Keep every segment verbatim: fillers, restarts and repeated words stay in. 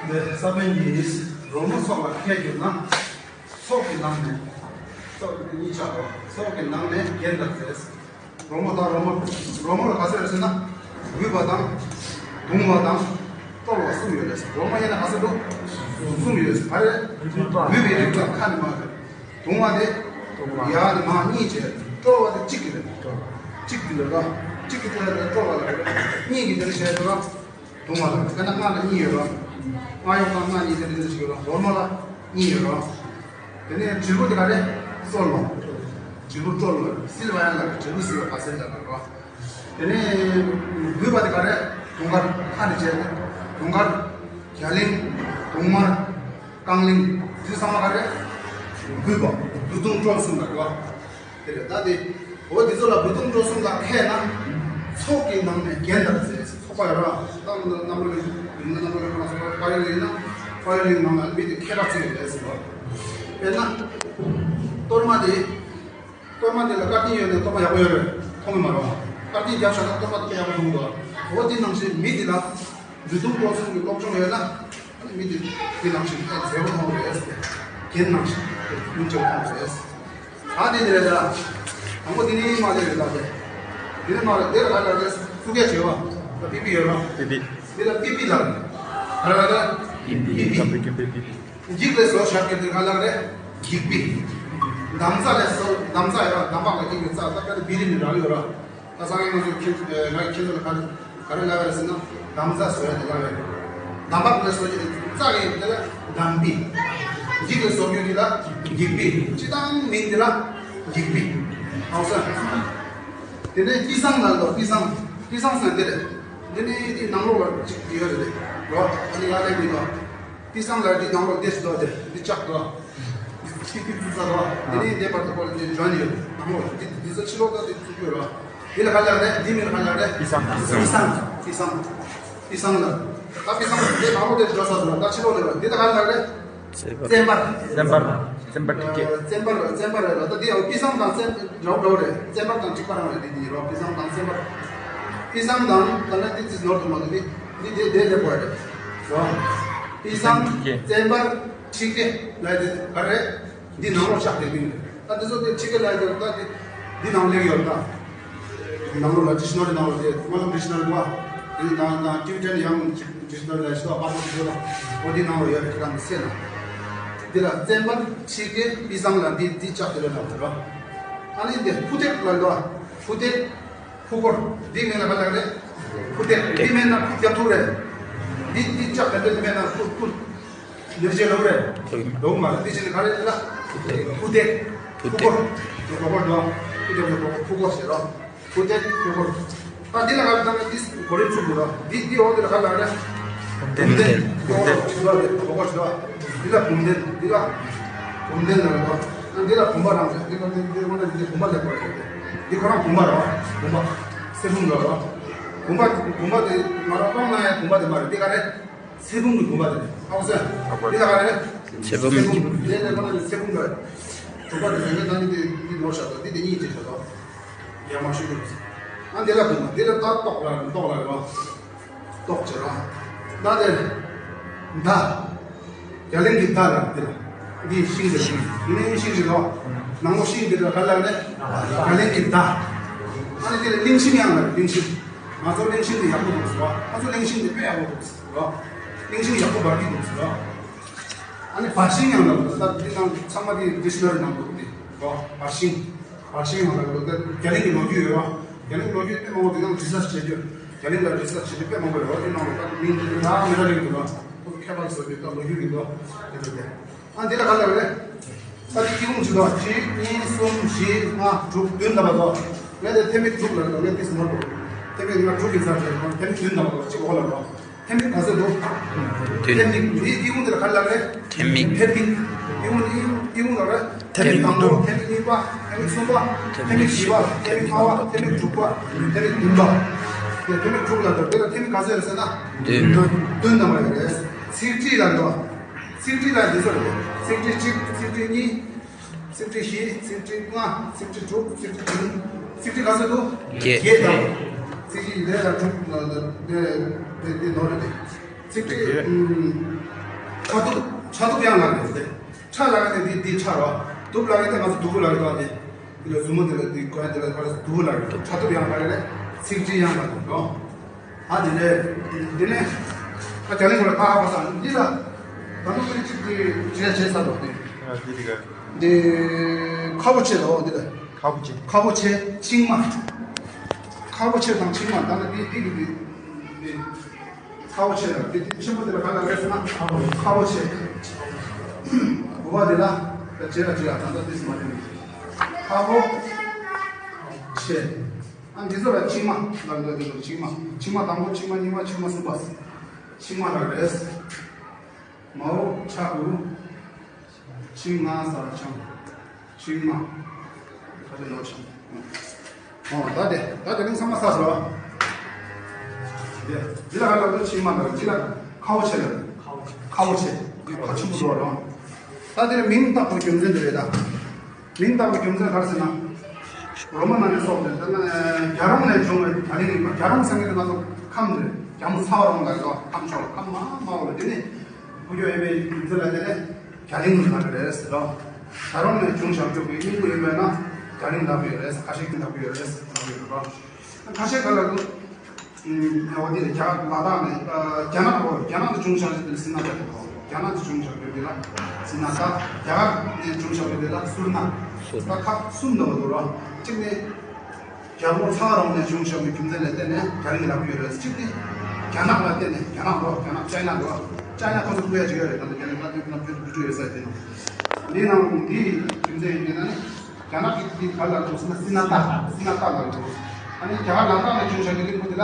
འདི་ས་བོན་གྱིས་རོལ་མོ་ཚོགས་ལ་ཁས་བསྒྱུར་ན། ཚོགས་ཀྱི་ནང་ནས། ཚོགས་ཀྱི་གཉིས་ཆགས་རོ། ཚོགས་ཀྱི་ནང་ནས་རྒྱན་དང་ཟེར། རོལ་མོ་དང་རོལ་མོ། རོལ་མོ་ལ་ག་ཚོད་རེད་ཟེར་ན། འབུད་པ་དང་། རྡུང་བ་དང་། དཀྲོལ་བ་གསུམ་ཡོད་རེད། རོལ་མོ་ཡིན་ན་ག་ཚོད་འདུག་གསུམ་ཡོད་རེད། ག་རེ། འབུད་པའི་རིགས་ལ་ཁ་ནས་མ་རེད། རྡུང་བ་དེ། ཡ་ནས་མ་གཉིས་བྱས། དཀྲོལ་བ་དེ་གཅིག་གི་རེད། གཅིག་གི་རེད་ལ། གཅིག་གི་དེ་ལ་དཀྲོལ་བ་ལ་རེད། གཉིས་ཀྱི་དེ་ལ་བྱས་ལ། རྡུང་བ་ལ་དཔེར་ན་རྔ་ལ་གཉིས་ཡོད་ར། རྔ་གཡོག་དང་རྔ་གཉིས་དེ་འདྲ་ཞིག་ཡོད་ར། རོལ་མོ་ལ་གཉིས་ཡོད་ར། དེ་ནས་དྲིལ་བུ་དེ་ག་རེ། སོལ་བ། དྲིལ་བུ་དཀྲོལ་བ། སིལ་བ་ཡང་ལ་དྲིལ་བུ་སིལ་བ་བ་སེལ་ལ་ར། དེ་ནས་འབུད་པ་དེ་ག་རེ། དུང་དཀར་ཁ་ནས་བྱས་ནས་དུང་དཀར། རྒྱ་གླིང་། དུང་དམར། རྐང་གླིང་། དེ་ཚང་མ་ག་རེ། འབུད་པ། འབུད་དུང་དཀྲོལ་གསུམ་ལ་ར། དེ་རེད། ད་དེ། འོ་དེ་ཚོ་ལ་འབུད་དུང་དཀྲོལ་གསུམ་ལ་མཁས་ན། ཚོགས་ཀྱི་ནང་ནས་རྒྱན་དང་ཟེར། ཚོགས་པ་ཡོད་ར། ད་རྣམ་པ་ལ་ཡིན་ན་རྣམ་པ་ལ་ཁོ་ན་སོགས་པ་ཡོད་ཡིན་ན། པ་ཡོད་ཡིན་ནང་ལ་མི་དེ་མཁས་པ་ཚོ་ཡོད་རེད་ཟེར་བ། དཔེར་ན། གཏོར་མ་དེ། གཏོར་མ་དེ་ལ་བཀའ་དྲིན་ཡོད་ནས་གཏོར་མ་ཡག་པོ་ཡོད་རེད། མཐོང་གི་མ་རེད་བ། བཀའ་དྲིན་རྒྱབ་བཞག་ན་གཏོར་མ་དེ་ཡག་པོ་མཐོང་གི་འདུག་འོ་དེ་ནང་བཞིན་མི་དེ་ལ། འབུད་དུང་དཀྲོལ་གསུམ་གྱི་སློབ་སྦྱོང་ཡོད་ན། ཨ་ནི་མི་དེ་དེ་ནང་བཞིན་ཨེ་མཛེས་པོ་མཐོང་རེད། རྒྱན་ནང་བཞིན་ཡུན་ཆད་མཐོང་རེད། ད་དེ་འདི་རེད་ད། དང་པོ་དེ་ནི་མ་ལེ་རེད་ད་དེ། དེ་ནི་མ་ལེ་དེ་རེད་ད་རེད། སུ་སྐད་བྱེད་བ། ད་པི་པི་ཡོད་ར། པི་པི། འདི་ལ་པི་པི་ལ། ར་ར་ར། པི་པི། པི་པི། འགྱིག་ལས་བཟོ་བཞག་གི་འདི་ག་ལ་རེད། འགྱིག་པི། འདམ་རྩྭ་ལས་བཟོ། འདམ་རྩྭ་ཡོད་ར། འདམ་བག་ལ་འགྱིག་པའི་རྩྭ་ད་ལྟ་པི་རི་ནི་རག་ཡོད་ར། ད་སང་ཉིན་ང་ཚོ་ཁྱེད་ང་ཁྱེད་ཚོ་ལ་ག་རེ་ག་རེ་ལབ་རེད་ཟེར་ན། འདམ་རྩྭ་བཟོ་ཡ་དེ་ལབ་རེད། འདམ་བག་ལ་བཟོ་ཡ་རྩྭ་གི་དེ་ལ་འདམ་པི། འགྱིག་ལ་བཟོ་རྒྱུ་དེ་ལ་འགྱིག་པི། སྤྱི་བཏང་མིང་དེ་ལ་འགྱིག་པི། ཨའོ་སོ། དེ་ནས་པི་སང་ལ་ལོ། པི་སང་། པི་སང་ཟེར་དེ་རེད། དེ་ནས་དེ་ནང་ལོགས་ལ་གཅིག་ཡོད་རེད་ལོ། ཨ་ནི་ཡ་ལས་མི་ལོ། པི་སང་ལ་དེ་ནང་ལོགས་དེ་སུ་ལོ་དེ་དེ་ལྕགས་ལོ། དེ་དེ་དེ་ས་ལོ། དེ་ནས་དེ་བར་དུ་ཁོ་ལ་དེ་འཇོན་ཡོད་ནང་ལོགས་དེ་དེ་ས་ཕྱི་ལོགས་ད་དེ་ཚུགས་ཡོད་རོ། དེ་ལ་ག་ལ་རེད། འདི་མིན་ག་ལ་རེད། པི་སང་། པི་སང་། པི་སང་། པི་སང་ལ། ད་པི་སང་དེ་ནང་ལོགས་དེ་འགྲོ་ས་ལ་ད་ཕྱི་ལོགས་ལ་འདི་ལ་ག་ལ་རེད། བཙན་པར། བཙན་པར། བཙན་པར་ཐིག་སྐད། བཙན་པར། བཙན་པར་རེད་ལ། ད་འདི་ཡང་པི་སང་དང་བཙན་འདྲ་བོ་འདྲ་བོ་རེད། བཙན་པར་དང་གཅིག་པ་རང་རེད། འདི་འདི་རོ། པི་སང་དང་བཙན་པར། པི་སང་དང་ད་ལ་འདི་ཙི་ནོར་དུ་མ་འདི་འདི་འདི་འདི་འདི་འདི་པོ་རེད་རོ། པི་སང་། བཙན་པར། ཁྲི་སྐེ་ལ་འདི་ག་རེད། འདི་ནང་ལོགས་ཆགས་བསྡད་ཀྱི་ཡོད། ད་འདི་ཚོ་དེ་ཕྱི་རྒྱལ་ལ་ཡོད་ད་དེ། འདི་ནང་སླེབས་ཡོད་ད། ནང་ལོགས་ལ་ཌིག་ཤ་ན་རི་ནང་ལོགས་དེ་སྨོན་ལམ་ཌིག་ཤ་ན་རི་འདུག་བ། དེ་ནི་ནང་ནང་ཊི་བི་ཊན་ཡང་ཌིག་ཤ་ན་རི་ལ་ཤི་ད་པར་ཏོ་ཤི་ད། འོ་འདི་ནང་ལོགས་ཡོད་རེད། ཁྱེད་རང་གསན་ན། འདི་ལ་བཙན་པར་ཁྲི་སྐེ་པི་སང་ལ་འདི་འདི་ལྕགས་དེ་ལ་ལབ་རོ། ཨ་ནི་འདི་ཕུ་ཐེག་ལ་འདུག་བ། ཕུ་ཐེག་ཕུ་སྐོར། འདི་མིང་ལ་ག་ལབ་རེད། ཕུ་ཐེག་འདི་མིན་ན་ཕུ་རྒྱབ་ཐུག་རེད། འདི་འདི་ལྕགས་དེ་འདི་མིན་ན་ཕུ་ཕུ། ལེགས་བྱས་ལོག་རེད། ལོག་མ་རེད། དེ་བཞིན་ག་རེ་ལ། ཕུ་ཐེག་ཕུ་ཐེག་ཕུ་སྐོར། ཕུ་སྐོར་འདུག་ཕུ་ཐེག་ཕུ་སྐོར་ཕུ་སྐོར་ཟེར་རོ། ཕུ་ཐེག་ཕུ་སྐོར། ད་འདི་ལ་ག་རེ་བཏང་ན་འདི་གོ་རིམ་ཚུགས་འདུག་རོ། འདི་འདི་འོག་འདི་ལ་ག་ལ་རེད། བུམ་གདན། བུམ་གདན། ཕུ་སྐོར་ཕུ་སྐོར་ཟེར་རོ། འདི་ལ་བུམ་གདན། འདི་ལ་བུམ་གདན་ལ་རོ། ད་འདི་ལ་བུམ་པ་རང་རེད། འདི་ལ་འདི་འདི་འོག་ན་འདི་བུམ་པ་ལ་གོ་རེད། འདི་ཁོ་རང་བུམ་པ་རོ། བུམ་པ། སེར་བུམ་རོ་རོ། བུམ་པ་བུམ་པ་དེ་ང་རང་རང་ན་ཡང་བུམ་པ་དེ་མ་རེད། འདི་ག་རེད། ཚེ་བུམ་གྱི་བུམ་པ་དེ་རེད། ཨ་ཁུ་སེ། འདི་ལ་ག་རེ་རེད། ཚེ་བུམ། ཚེ་བུམ། དེ་ནས་ཁོ་ན་ཚེ་བུམ་རེད། བུམ་པ་དེ་རེད། ད་ནི་དེ་འདི་ནོར་བཞག་ད། འདི་དེ་གཉིས་ཅིག་བྱས་ད། ཡར་མར་ཞུ་རྒྱུ་རེད། ཨ་འདི་ལ་བུམ་པ། འདི་ལ་ད་ཏོག་ལ་ཏོག་ལ་རེད་པ། ཏོག་བྱས་ར། ད་དེ། མདའ། རྒྱ་གླིང་གི་མདའ་ལ་འདི་ལ། འདི་ཤིང་རེད། འདི་ནི་ཤིང་རེད་ལོ། ནང་ལོགས་ཤིང་འདི་ལ་ག་ལ་ལབ་ན། རྒྱ་གླིང་གི་མདའ། ཨ་ནི་འདི་ལ་གླིང་ཤིང་ཡང་ལ་གླིང་ཤིང་། ང་ཚོ་གླིང་ཤིང་དེ་ཡག་པོ་འདུག་ཟེར་བ། ང་ཚོ་གླིང་ཤིང་དེ་དཔེ་ཡག་པོ་འདུག་ཟེར་བ། གླིང་ཤིང་ཡག་པོ་འབར་གྱི་འདུག་ཟེར་བ། ཨ་ནི་བར་ཤིང་ཡང་ལ་ད་འདི་ནང་ཚང་མ་དེ་ཌིག་ཤ་ན་རི་ནང་འདུག་དེ་བ། བར་ཤིང་། བར་ཤིང་ཡང་ལ་ད་རྒྱ་གླིང་གི་ལོ་རྒྱུས་ཡོད་བ། རྒྱ་གླིང་ལོ་རྒྱུས་དཔེ་མང་པོ་དེ་ནང་རི་སར་ཆི་བྱེད་རྒྱུ། རྒྱ་གླིང་ལ་རི་སར་ཆི་བྱེད་རྒྱུ་དཔེ་མང་པོ་ཡོད་བ། དེ་ནང་ལ་ད་མིང་དེ་ད་མི་ར་ལིང་འདུག་ལ། ཁོ་ཁྱད་པར་བཟོ་རྒྱུ་ད་ལོ་རྒྱུས་ཡིན་འདུག་དེ་ཚོ་དེ། ཨ་འདི་ལ་ག་ལ་རེད། ས་ཆ་སྐྱིད་ཁུངས་ཅི་དོ། གཅིག་གཉིས་གསུམ་བཞི་ལྔ་དྲུག་བདུན་ལ་བ་དོ། ངས་དེ་ཐེ་མིག་དྲུག་ལ་དོ། ངས་ཏིས་མོ་དོ། ཐེ་མིག་ལྔ་དྲུག་གི་ས་ཆ་རེད། ཐེ་མིག་བདུན་ལ་བ་དོ། གཅིག་འོག་ལ་དོ། ཐེ་མིག་ག་ཚོད་དོ། བདུན། ཐེ་མིག་འདི་སྐྱིད་ཁུངས་དེ་ལ་ག་ལ་རེད། ཐེ་མིག་ཐེ་མིག་སྐྱིད་ཁུངས་འདི་སྐྱིད་ཁུངས་ལ་རེད། ཐེ་མིག་དང་པོ། ཐེ་མིག་གཉིས་པ། ཐེ་མིག་གསུམ་པ། ཐེ་མིག་བཞི་པ། ཐེ་མིག་ལྔ་པ། ཐེ་མིག་དྲུག་པ། ཐེ་མིག་བདུན་པ། དེ་ཐེ་མིག་དྲུག་ལ་དོ། དེ་ལ་ཐེ་མིག་ག་ཚོད་རེད་ཟེར་ན། བདུན། བདུན་ལ་བ་རེད། ཚིག་ཁྲི་ལ་དོ། ཚིག་ཁྲི་ལ་འདི་ཚོ་རེད། ཚིག་ཁྲི་གཅིག་ཚིག་ཁྲི་གཉིས། ཚིག་ཁྲི་བཞི། ཚིག་ཁྲི་ལྔ། ཚིག་ཁྲི་དྲུག་ཚིག་ཁྲི་བདུན། ཚིག་ཁྲི་ག་ཚོད་འདུག་བརྒྱད། བརྒྱད་དང་། ཚིག་ཁྲི་ལས་ལ་དྲུག་ལ་ལས། དེ་དེ་ནོར་རེད། ཚིག་དེ་ཚིག་དེ་ཨུམ། ཕྲ་གདུབ་ཕྲ་གདུབ་ཡང་ལ་རེད་དེ། ཕྲ་ལ་རེད་དེ་འདི་འདི་ཕྲ་རོ། གདུབ་ལ་རེད་དེ་ང་ཚོ་གདུབ་པོ་ལ་རེད་དོ་དེ། འདི་ལ་ཟུར་མོ་འདི་ལ་འདི་གོན་འདི་ལ་ཕར་གདུབ་པོ་ལ་རེད། ཕྲ་གདུབ་ཡང་ལ་རེད། ཚིག་དེ་ཡང་ལ་རེད་དོ། ཨ་དེ་ནས་དེ་ནས་ཨ་རྒྱ་གླིང་སྐོར་ལ་ད་ཧ་གོ་སོང་། འདི་ལ་ད་ནུ་ཀི་ཅིག་གི་བྱས་བྱས་ས་དོ་དེ། ཨ་དེ་དེ་ག་འདི་ཁ་བོ་ཆེ་དོ་འདི་ལ། ཁ་བོ་ཆེ། ཁ་བོ་ཆེ་ཆིང་མ། ཁ་བོ་ཆེ་དང་ཆིང་མ་ད་ནི་འདི་འདི་གི་འདི་འདི་ཁ་བོ་ཆེ་ལ་འདི་འདི་ཆེན་པོ་དེ་ལ་ག་ལ་རེད་ཟེར་ན་ཁ་བོ་ཆེ། འོ་བ་དེ་ལ་ད་ཇེ་ལ་ཇེ་ལ་ད་ད་འདི་སི་མ་དེ་ནི་ཁ་བོ་ཆེ། ཨ་འདི་ཚོ་ལ་ཆིང་མ་ལ་འདི་ཚོ་ཆིང་མ། ཆིང་མ་དང་པོ་ཆིང་མ་གཉིས་མ་ཆིང་མ་གསུམ་པ། ཆིང་མ་ལ་རེད། མའོ་ཆ་གུ། ཆིང་མ་ས་ཆང་། ཆིང་མ། ཁ་ཆེ་ལོ་ཆང་། ཨོ་ད་དེ་ད་དེ་རིང་ཚང་མ་ས་སོ། དེ་འདི་ལ་ག་ལ་ཆིང་མ་ལ་འདི་ལ་ཁ་བོ་ཆེ་ལ། ཁ་བོ་ཆེ། འདི་ཁ་ཆེན་པོ་ལོ་རང་། ད་དེ་རིང་མིང་བཏགས་པའི་རྒྱུ་མཚན་དེ་རེད་ད། མིང་བཏགས་པའི་རྒྱུ་མཚན་ག་རེ་ཟེར་ན། རོ་མ་ནང་ནས་སོགས་ཏེ་ད་ནི་རྒྱལ་རོང་ནས་བྱུང་བའི་རྒྱ་གླིང་ཡིན་པ། རྒྱལ་རོང་ཟེར་མཁན་དེ་ང་ཚོ་ཁམས་རེད། རྒྱ་མོ་ཚ་བ་རོང་ལ་ཡོད། ཁམས་ཕྱོགས་ལ་ཁམས་མ་མ་འོ་ལ་དེ་ནི་བུ་རྒྱུད་ཨེ་མའི་རྒྱུ་མཚན་ལ་དེ་ནས་རྒྱ་གླིང་ལ་རེད་ཟེར་རོ། རྒྱལ་རོང་ནས་བྱུང་བཞག་རྒྱུ་གི་སྙིང་པོ་ཡིན་པས་ན་རྒྱ་གླིང་ལབ་ཡོད་རེད། ཁ་ཤས་ཀྱིས་ལབ་ཡོད་རེད། ལབ་ཡོད་རོ། ཁ་ཤས་ག་ལ་འདུག་འོ་དེ་རྒྱ་གར་ལ་དྭགས་ནས་རྒྱ་ནག་རོ། རྒྱ་ནག་ཏུ་བྱུང་བཞག་རྒྱུ་དེ་ལ་སི་ན་ད་རེད་རོ། རྒྱ་ནག་ཏུ་བྱུང་བཞག་རྒྱུ་དེ་ལ་སི་ན་ད། རྒྱ་གར་ནས་བྱུང་བཞག་རྒྱུ་དེ་ལ་སུར་ན། ད་ཁག་གསུམ་འདུག་འདུག་རོ། གཅིག་ནི་རྒྱལ་པོ་ཚ་བ་རོང་ནས་བྱུང་བཞག་པའི་རྒྱུ་མཚན་ལ་བརྟེན་ནས་རྒྱ་གླིང་ལབ་ཀྱི་ཡོད་རེད། གཅིག་ནི་རྒྱ་ནག་ལ་བརྟེན་ནས། རྒྱ་ནག་རོ། རྒྱ་ནག་ཅའི་ན་རོ། ཅའི་ན་ཁོ་ཚོ་སྐུ་ཡ་ཅིག་ཡོད་རེད། ད་ལྟ་རྒྱ་ནག་ལ་དུས་ན་བོད་དུ་བུ་ཕྲུག་ཡོད་ས་དེ་ནང་འདི་ནང་འདི་རྒྱུ་མཚན་ཡིན་ན་ནི། རྒྱ་ནག་གི་དེ་ག་ལ་འགྲོ་ཟེར་ན་སི་ན་ཏ། སི་ན་ཏ་ལ་འགྲོ། ཨ་ནི་རྒྱ་གར་ལ་དྭགས་ནས་བྱུང་བཞག་གི་གླིང་བུ་དེ་ལ་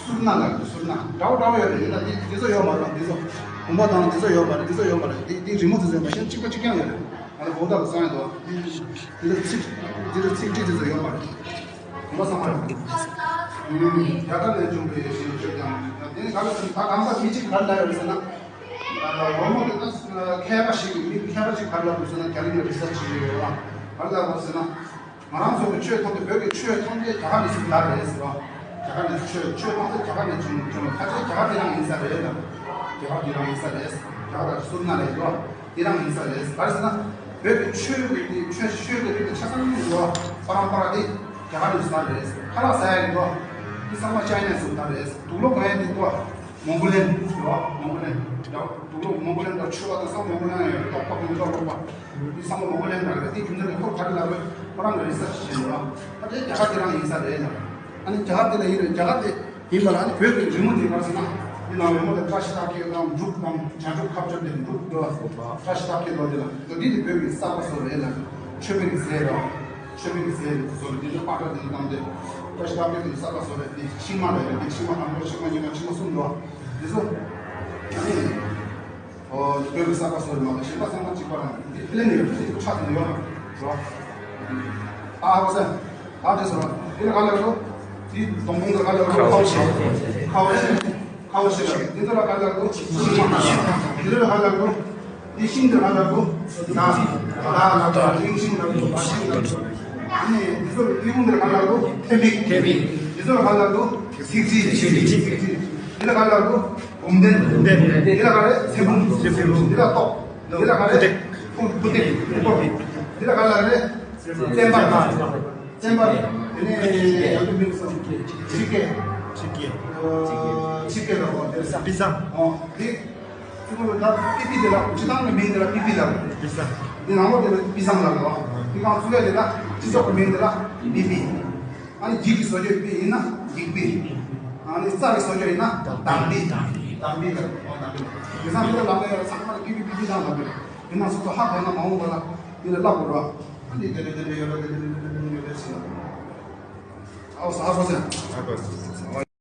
སུར་ན་ལ་འགྲོ། སུར་ན་འདྲ་བོ་འདྲ་བོ་ཡོད་རེད། ཡིན་ན་དེ་དེ་ཚོ་ཡོད་མ་རེད། དེ་ཚོ་བུམ་པ་དང་དེ་ཚོ་ཡོད་མ་རེད། དེ་ཚོ་ཡོད་མ་རེད། དེ་དེ་རི་མོ་དེ་ཚོ་ཡོད་མ་རེད། གཞན་གཅིག་པ་གཅིག་རྐྱང་ཡོད་རེད། ང་ལ་བོད་དག་གི་སང་ཡོད་དོ། དེ་ཚོ་ཚིག་དེ་ཚོ་ཚིག་བྲིས་དེ་ཚོ་ཡོད་མ་རེད། བུམ་པ་ཚང་མ་རེད། ཨུམ། རྒྱ་གར་ནས་བྱུང་བའི་ཞིང་བཅུ་ཀྱང་དེ་ནི་ག་ལ་ད་གང་ཟག་མི་གཅིག་ག་རེ་ལབ་ཡོད་རེད་ཟེར་ན། ལོ་མོ་དེ་ད་མཁས་པ་ཞིག་གིས། མི་མཁས་པ་ཞིག་ག་རེ་ལབ་འདུག་ཟེར་ན། རྒྱ་གླིང་ལ་རི་སར་ཆི་བྱས་ཡོད་ར། ག་རེ་ལབ་འདུག་ཟེར་ན། ང་རང་ཚོ་གི་ཆོས་ཐམས་ཅད། བོད་ཀྱི་ཆོས་ཐམས་ཅད་རྒྱ་གར་ནས་ཟུག་ལ་རེད་ཟེར་བ། རྒྱ་གར་ནས་ཆོས་ཆོས་ཐམས་ཅད་རྒྱ་གར་ནས་བྱུང་བྱུང་། ཕལ་ཆེར་རྒྱ་གར་དེ་རང་ཡིན་ས་རེད་ལ། རྒྱ་གར་དེ་རང་ཡིན་ས་རེད། རྒྱ་གར་སུར་ན་ལ་ཡོད་ར། དེ་རང་ཡིན་ས་རེད། ག་རེ་ཟེར་ན། བོད་ཀྱི་ཆོས་ཀྱི་དེ་ཆོས་ཆོས་ཀྱི་རིགས་དེ་ཆ་ཚང་ཡོད་ར། པ་རམ་པ་ར་དེ་རྒྱ་གར་ནས་ཟུག་ལ་རེད། ཁ་ལག་ཟ་ཡ་ཡོད་ར། དེ་ཚང་མ་ཅའི་ན་ནས་ཟུག་ལ་རེད། དུག་ལོག་གོན་ཡ་དེ་ཡོད་ར། མོང་གོ་ལན་ཡོད་ར། མོང་གོ་ལན་ཡོད། དུག་ལོག་མོང་གོ་ལན་དང་ཆུ་བ་དང་སང་མོང་གོ་ལན་ཡོད། ཏོག་པ་ཀུན་ཏོག་ལོག་པ། འདི་ཚང་མ་མོང་གོ་ལན་རང་རེད། དེ་རྒྱུ་མཚན་ནི་ཁོ་ག་རེ་ལབ་རེད། ཁོ་རང་གི་རི་སར་ཆི་བྱས་ཡོད་ར། ཨ་དེ་རྒྱ་གར་དེ་རང་ཡིན་ས་རེད་ལ། ཨ་ནི་རྒྱ་གར་དེ་ལ་ཡིན་རེད། རྒྱ་གར་དེ་ཡིན་པ་ལ་ཨ་ནི་བོད་ཀྱི་རི་མོ་དེ་ག་རེ་ཟེར་ན། འདི་ནང་རི་མོ་དེ་བཀྲ་ཤིས་རྟགས་བརྒྱད་དང་འབྲུག་དང་བྱང་ཆུབ་ཁ་བྱང་དེ་འབྲུག་འདུག་བཀྲ་ཤིས་རྟགས་བརྒྱད་འདུག་དེ་ལ་འདི་ནི་བོད་ཀྱི་བསགས་པ་སོགས་རེད་ལ། མཆོད་པའི་རྫས་ར། མཆོད་པའི་རྫས་རེད། དེ་ཚོ་རེད། འདི་ནི་པ་ཏྲ་དེ་ནི་བཏང་སྟེ། བཀྲ་ཤིས་རྟགས་བརྒྱད་དེ་ནི་བསགས་པ་སོགས་རེད། འདི་ཤིང་མ་རེད། འདི་ཤིང་མ་དང་པོ་ཤིང་མ་གཉིས་མ་ཤིང་མ་གསུམ་འདུག་དེ་ཚོ་ཨ་ནི། ཨོ། བོད་ཀྱི་བསགས་པ་སོགས་མ་གཏོགས་གཞན་པ་ཚང་མ་གཅིག་པ་རང་། འདི་ཧྥི་ལན་ནས་ཡོད་རེད། འདི་ཁྲག་ནས་ཡོད་རེད། ཨ་ཧ་གོ་སོང་། ད་འདི་སོང་། འདི་ལ་ག་ལ་འགྲོ། འདི་སྡོང་པོ་འདི་ལ་ག་ལ་འགྲོ། ཁ་བོ་ཆེ། ཁ་བོ་ཆེ། ཁ་བོ་ཆེ་ལ་འདི་ཚོ་ལ་ག་ལ་འགྲོ། འདི་ཚོ་ལ་ག་ལ་འགྲོ། འདི་ཤིང་འདི་ལ་ག་ལ་འགྲོ། ད་ད་ལ་འགྲོ། གླིང་ཤིང་ལ་འགྲོ། བ་ཤིང་ལ་འགྲོ། ཨ་ནི་འདི་ཚོ་གླིང་འདི་ལ་ག་ལ་འགྲོ། ཐེ་མིག་ཐེ་མིག་འདི་ཚོ་ལ་ག་ལ་འགྲོ། ཚིགས་བཅད། ཚིགས་བཅད། འདི་ལ་ག་ལ་འགྲོ། འབུམ་ལྡན། འབུམ་ལྡན། འདི་ལ་ག་རེ། ཚེ་བུམ། ཚེ་བུམ། འདི་ལ་ཏོག་འདི་ལ་ག་རེ། ཕུ་ཏེག་ཕུ་ཏེག་ཕུ་ཏེག་འདི་ལ་ག་ལ་རེ། བཙན་པ། བཙན་པ། དེ་ནས་ཡང་དུ་མིང་སོང་། ཆི་ཀེ་ཆི་ཀེ་ཆི་ཀེ་ལ་འོ་དེ་ས་པི་སང་། འོ་དེ་ཚུ་གུ་ལ་ད་པི་པི་དེ་ལ་སྤྱི་བཏང་གི་མིང་དེ་ལ་པི་པི་ལ། པི་སང་། འདི་ནང་ལོགས་དེ་ལ་པི་སང་ལ་འོ། དེ་གང་ཚུ་ལས་དེ་ལ་སྤྱི་ཚོགས་ཀྱི་མིང་དེ་ལ་པི་པི། ཨ་ནི་འགྱིག་གི་བཟོ་བཅོས་པི་ཡིན་ན་འགྱིག་པི། ཨ་ནི་རྩྭ་གི་བཟོ་བཅོས་ཡིན་ན་དམ་པི། དམ་པི་ལ། ཨོ་དམ་པི་ལ། དེང་སང་འདི་ལ་ལམ་ལ་ཡོད་ཚང་མ་ལ་པི་པི་པི་པི་དང་དམ་པི་ལ། ཡིན་ན་སོ་སོ་ཧ་གོ་ན་མ་འོངས་པ་ལ་འདི་ལ་བསླབ་དགོས་ར། ཨ་ནི་དེ་འདྲ་དེ་འདྲ་ཡོད་ར། དེ་འདྲ་དེ་འདྲ་ཡོད་ར་ཟེར་ལ། ཨོ་ས་ཧ་གོ་སོང་། ཧ་གོ་སོང་།